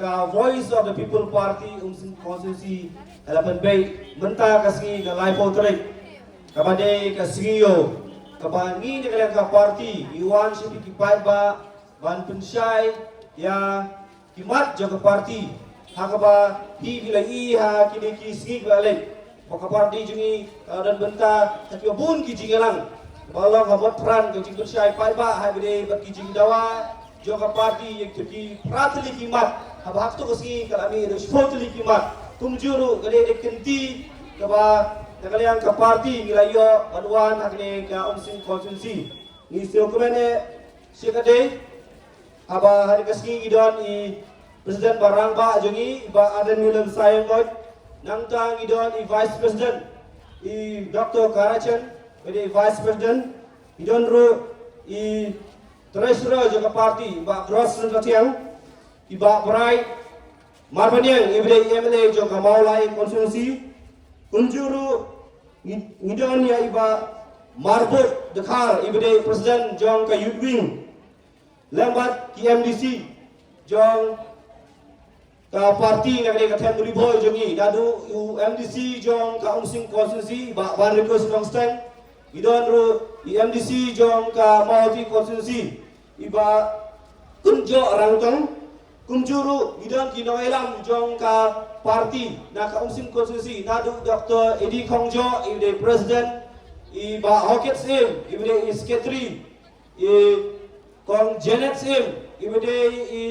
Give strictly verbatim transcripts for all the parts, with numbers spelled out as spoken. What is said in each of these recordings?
Ka Voice of the People Party Umsning Constituency ka la pynbeit mynta ka sngi ka laiphew tarik, kaba dei ka sngi ïew, kaba ngi na ka liang ka party ngi wan sha phi ki paidbah ban pynshai ïa ki mat jong ka party, ha kaba phi phi la ïohi ha kine ki sngi ba la leit ba ka party jong ngi ka don bynta ha kiba bun ki jingïalang, ba long ha bad pran ka jingpynshai paidbah ha kaba dei bad ki jingdawa jong ka party ïa ki phra tylli ki mat, haba ha kato ka sngi ka la mih da shiphew tylli ki mat. Kumjuh ruh ka dei da ka kynti kaba na ka liang ka party ngi la ïoh ban wan ha kane ka Umsning constituency. Ngi sngewkmen eh sha ka dei haba ha kane ka sngi ngi don i President ba rangbah jong ngi, i Bah Ardent Miller Basaiawmoit. Nangta ngi don i Vice President, i Doctor Karachen, i Vice President. Ngi don ruh i Treasurer jong ka party, i Bah Gross Ryntathiang, i Bah Bright Marbaniang, i ba dei M L A jong ka Mawlai constituency. Kumjuh ruh ngi, ngi don ïa i Bah Marbud Dkhar, i ba dei President jong ka Youth Wing. Lem bad ki M D C jong ka party na ka dei ka Them Ri Bhoi jong ngi, naduh u M D C jong ka Umsning constituency, Bah Banrikus Nongsteng. Ngi don ruh i M D C jong ka Mawhati constituency, i Bah Kunjoh Rangtong. Kumjuh ruh ngi don ki nongïalam jong ka party na ka Umsning constituency, naduh Doctor Eddie Khongjoh, i ba dei President, i Bah Hokit Syiem, i ba dei i Secretary, i Kong Janet Syiem, i ba dei i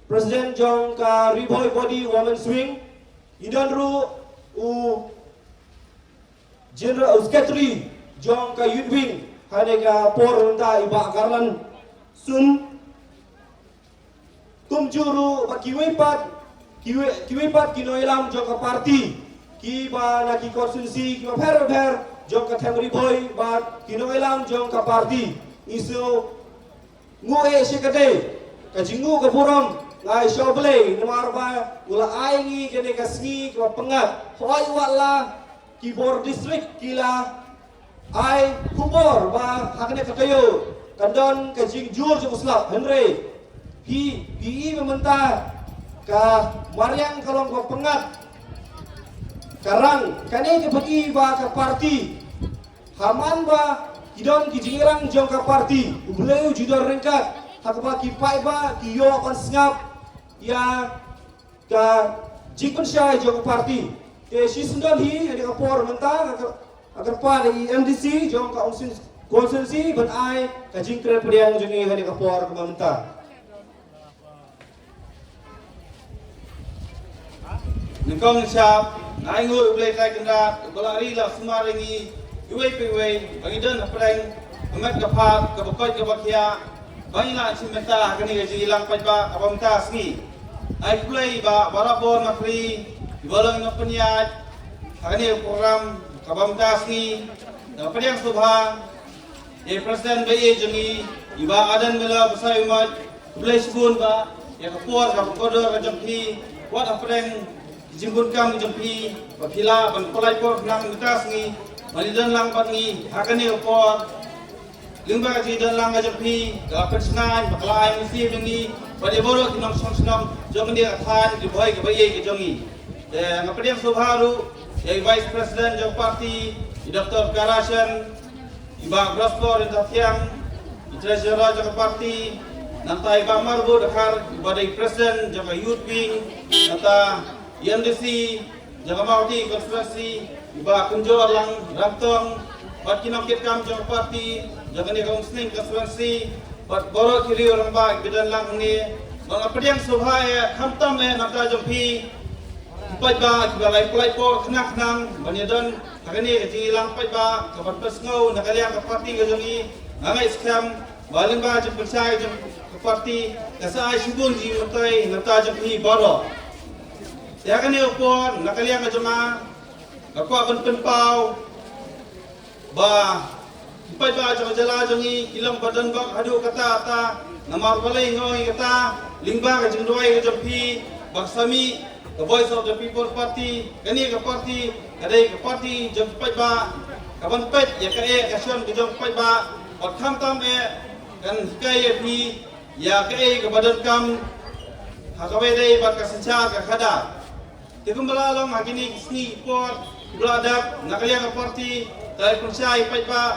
President jong ka Ri Bhoi Body Women's Wing. Ngi don ruh u General, u Secretary jong ka Youth Wing ha kane ka por mynta, i Bah Garland Sun. Kumjuh ruh bad kiwei pat, kiwei, kiwei pat ki nongïalam jong ka party, kiba na ki constituency kiba pher pher jong ka Them Ri Bhoi bad ki nongïalam jong ka party. Ngi sngewnguh eh sha ka dei ka jingnguh ka burom, nga ai sha U Blei namar ba u la ai ngi kane ka sngi kaba pyngngad. Hooid, wat la ki bor district ki la ai khubor ba ha kane ka taïew kan don ka jingjur jong u slap, hynrei phi, phi i ba mynta ka mariang ka long kaba pyngngad. Ka rang kane ka phi i ba ka party, ha man ba ki don ki jingïarang jong ka party, U Blei u ju don ryngkat ha kaba ki paidbah ki ïoh ban sngap ïa ka jingpynshai jong ka party. Te shisyndon hi ha kane ka por mynta, ka, ka kyrpad ïa i M D C jong ka Umsning constituency ban ai ka jingkren pdiang jong ngi ha kane ka por kaba mynta. Nyngkong nyngshap, nga ainguh ïa U Blei Trai Kynrad uba la ri la sumar ïa ngi iwei pa iwei ba ngi don hapdeng ka met ka phad, kaba koit kaba khiah, ba ngi la shim bynta ha kane ka jingïalang paidbah kaba mynta sngi. Ai khublei ïa i Bah Barabor Makhri, iba long nongpynïaid ha kane ka program kaba mynta sngi. Nga pdiang sngewbha ïa i President ba ïeit jong ngi, i Bah Ardent Miller Basaiawmoit. Khublei shibun Bah ïa ka por kaba kordor ka jong phi, wat hapdeng ki jingbun kam ka jong phi, ba phi lah ban pynlait por khnang mynta sngi ban ïadon lang bad ngi ha kane ka por. Lyngba ka jingdon lang ka jong phi, ka la pynshngaiñ bad ka la ai mynsiem jong ngi bad ïa baroh ki nongshong shnong jong kane ka thaiñ Ri Bhoi kaba ïeit ka jong ngi. Te nga pdiang sngewbha ruh ïa i Vice President jong ka party, i Doctor Karachen, i Bah Groskor Ryntathiang, i Treasurer jong ka party, nangta i Bah Marbud Dkhar, iba dei President jong ka Youth Wing, nangta i M D C jong ka Mawhati constituency, i Bah Kunjoh Rangtong, bad ki nongkitkam jong ka party jong kane ka Umsning constituency, bad baroh ki riew rangbah kiba don lang hangne. Bad nga pdiang sngewbha ïa, khamtam ïa nangta jong phi ki paidbah kiba la pynlait por khnang khnang ban ïadon ha kane ka jingïalang paidbah kaban pynsngew na ka liang ka party ka jong ngi. Nga ngeit skhem ba lyngba ka jingpynshai jong ka party ka sa ai shibun jingmyntoi nangta jong phi baroh. Te ha kane ka por na ka liang ka jong nga, nga kwah ban pynpaw ba ki paidbah jong ka jylla jong ngi ki long ba donbok haduh katta katta. Namar balei nga ong ïa kata? Lyngba ka jingduwai ka jong phi ba ka sa mih ka Voice of the People Party, kane ka party ka dei ka party jong ki paidbah, kaban peit ïa kaei ka shon ka jong ki paidbah, bad khamtam eh kan hikai ïa phi ïa kaei kaba donkam ha kaba ïadei bad ka synshar ka khadar. Te kumba la long ha kine ki sngi ki por kiba la dep, na ka liang ka party te la pynshai paidbah,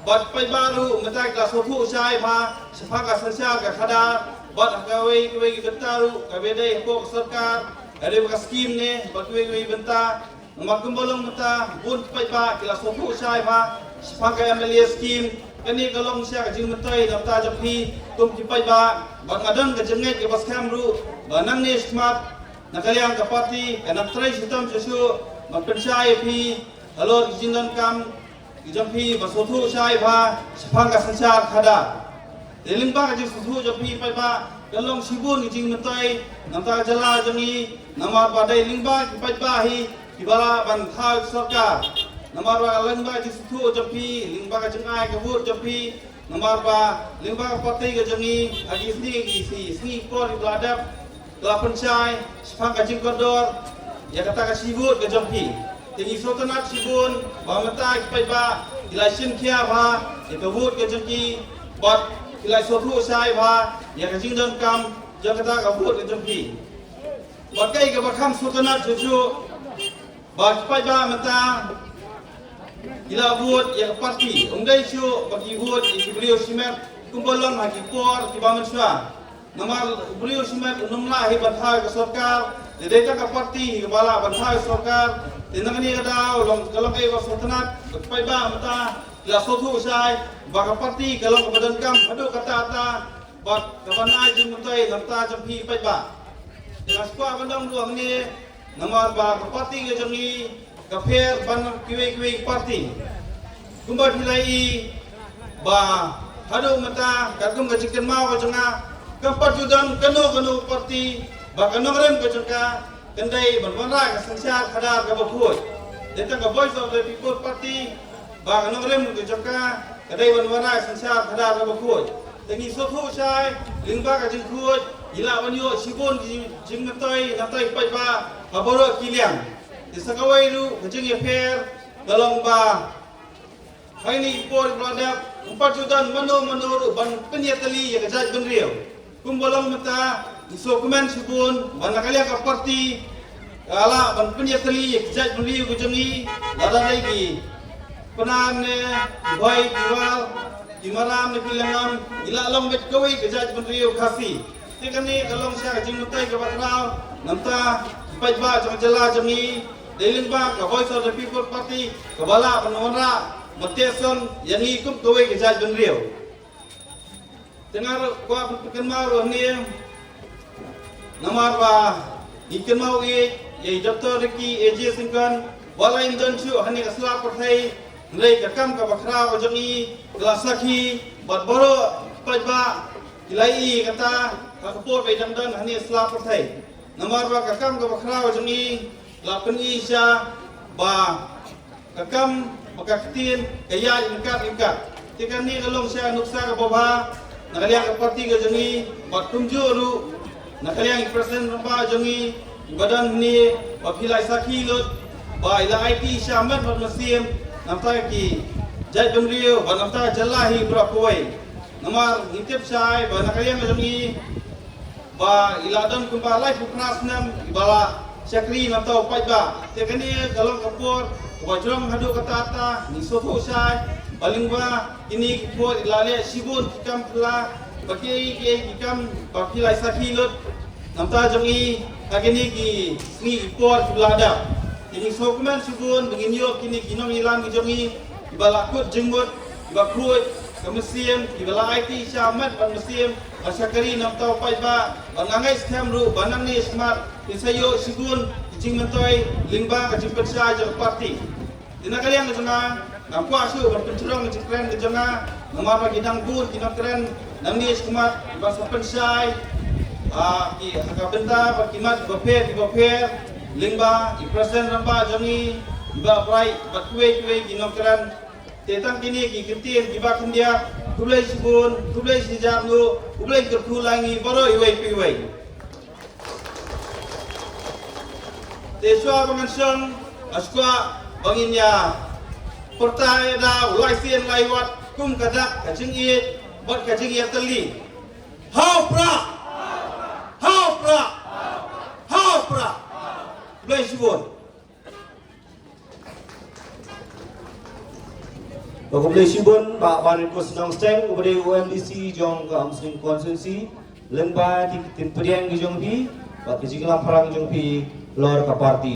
bad paidbah ruh mynta ki la sngewthuh shai bha shaphang ka synshar ka khadar, bad ha kawei kawei ki bynta ruh kaba ïadei hapoh ka sorkar, ka dei ka skim ne bad kawei kawei bynta. Namar kumba long mynta bun ki paidbah ki la sngewthuh shai bha shaphang ka M L A skim. Kane ka long sha ka jingmyntoi na bynta jong phi kum ki paidbah, bad nga don ka jingngeit kaba skhem ruh ba nangne shakhmat na ka liang ka party kan nang trei shitom shuh shuh ban pynshai ïa phi halor ki jingdonkam ki jong phi ba sngewthuh shai bha shaphang ka synshar khadar. Te lyngba ka jingsngewthuh jong phi paidbah ka long shibun ki jingmyntoi na bynta ka jylla jong ngi, namar ba dei lyngba ki paidbah hi kiba lah ban thaw sorkar. Namar ba lyngba ka jingsngewthuh jong phi, lyngba ka jingai ka vote jong phi, namar ba lyngba ka party ka jong ngi ha ki sngi, ki sngi, sngi por kiba la dep ka la pynshai shaphang ka jingkordor ïa kata ka shi vote ka jong phi. Te ngi sngewtynnat shibun ba mynta ki paidbah ki la shim khia bha ïa ka vote ka jong ki, bad ki la sngewthuh shai bha ïa ka jingdonkam jong kata ka vote ka jong phi. Bad kaei kaba kham sngewtynnat shuh shuh ba ki paidbah mynta ki la vote ïa ka party, ym dei shuh ba ki vote ïa ki briew shimet kumba long ha ki por kiba mynshuwa. Namar u briew shimet un ym lah hi ban thaw ïa ka sorkar, te dei tang ka party hi kaba lah ban thaw ïa ka sorkar. Te na kane ka daw long, ka long kaei kaba sngewtynnat ba ki paidbah mynta ki la sngewthuh shai ba ka party ka long kaba donkam haduh katta katta, bad kaba nang ai jingmyntoi na bynta jong phi paidbah. Te nga sngewkwah ban ong ruh hangne, namar ba ka party ka jong ngi ka pher ban kiwei kiwei party. Kumba phi la ïohi ba haduh mynta katkum ka jingkynmaw ka jong nga, kam pat ju don kano kano party ba ka nongrim ka jong ka kan dei ban wanrah ka synshar khadar kaba khuid. Dei tang ka Voice of the People Party ba ka nongrim ka jong ka ka dei ban wanrah ka synshar khadar kaba khuid. Te ngi sngewthuh shai lyngba ka jingkhuid ngi lah ban ïoh shibun ki jingmyntoi na bynta ki paidbah ha baroh ki liang. Te sa kawei ruh ka jingïapher ka long ba ha kine ki por kiba la dep ym pat ju don mano mano ruh ban pynïatylli ïa ka jaitbynriew. Kumba long mynta ngi sngewkmen shibun ba na ka liang ka party ka lah ban pynïatylli ïa ka jaitbynriew ka jong ngi, lada dei ki Pnar ne ki Bhoi, ki War, ki Maram ne ki Lyngngam, ngi lah long beit kawei ka jaitbynriew Khasi. Te kane ka long sha ka jingmyntoi kaba khraw na bynta ki paidbah jong ka jylla jong ngi. Dei lyngba ka Voice of the People Party kaba lah ban wanrah ban teh song ïa ngi kum kawei ka jaitbynriew. Te nga ruh kwah ban pynkynmaw ruh hangne, namar ba ngi kynmaw ïa i Doctor Ricky A J Syngkon, wat la im don shuh hangne ka sla pyrthei, hynrei ka kam kaba khraw ka jong i ka la sakhi bad baroh paidbah ki la ïohi kata ha ka por ba i dang don hangne sla pyrthei. Namar ba ka kam kaba khraw jong i la pyni sha ba ka kam bad ka ktien ka ïaid ryngkat ryngkat. Te kane ka long sha nuksa kaba bha na ka liang ka party ka jong i, bad kumjuh ruh na ka liang i President rangbah jong i, i ba don hangne, ba phi la sakhi lut ba i la aiti sha met bad mynsiem na bynta ki jaitbynriew bad na bynta ka jylla hi baroh kawei. Namar ngi tip shai ba na ka liang ka jong i ba i la don kumba laiphew phra snem i ba la shakri na bynta u paidbah. Te kane ka long ka por kaba jrong haduh katta katta. Ngi sngewthuh shai ba lyngba kine ki por i la leh shibun ki kam phylla, ba kiei kiei ki kam ba phi la sakhi lut na bynta jong i ha kine ki sngi ki por kiba la dep. Te ngi sngewkmen shibun ba ngin ïoh kine ki nongïalam ki jong i kiba la kut jingmut, kiba khuid ka mynsiem, kiba la aiti sha met bad mynsiem ban shakri na bynta u paidbah, bad nga ngeit skhem ruh ba nangne shakhmat kin sa ïoh shibun ki jingmyntoi lyngba ka jingpynshai jong ka party. Te na ka liang ka jong nga, ngam kwah shuh ban pynjrong ka jingkren ka jong nga, namar ba ki dang bun ki nongkren nangne shakhmat kiban sa pynshai ha ki, ha ka bynta bad ki mat kiba pher kiba pher lyngba i President rangbah jong i, i Bah Bright bad kiwei kiwei ki nongkren. Te tang kine ki ktien kiba khyndiat, khublei shibun, khublei shihajar nguh, U Blei un kyrkhu lang ïa ngi baroh iwei pa iwei. Te shuwa ba ngan shong, nga sngewkwah ba ngin ïa pyrta ïa da u lai sien lai wat kum ka dak ka jingïeit bad ka jingïatylli. Ha u prah! Ha u prah! Khublei shibun. Khublei shibun Bah Banrinkho Syiem Nongstoiñ, uba dei u M D C jong ka Umsning constituency. Lyngba ki ktien pdiang ki jong phi bad ki jingïalam pharang jong phi halor ka party.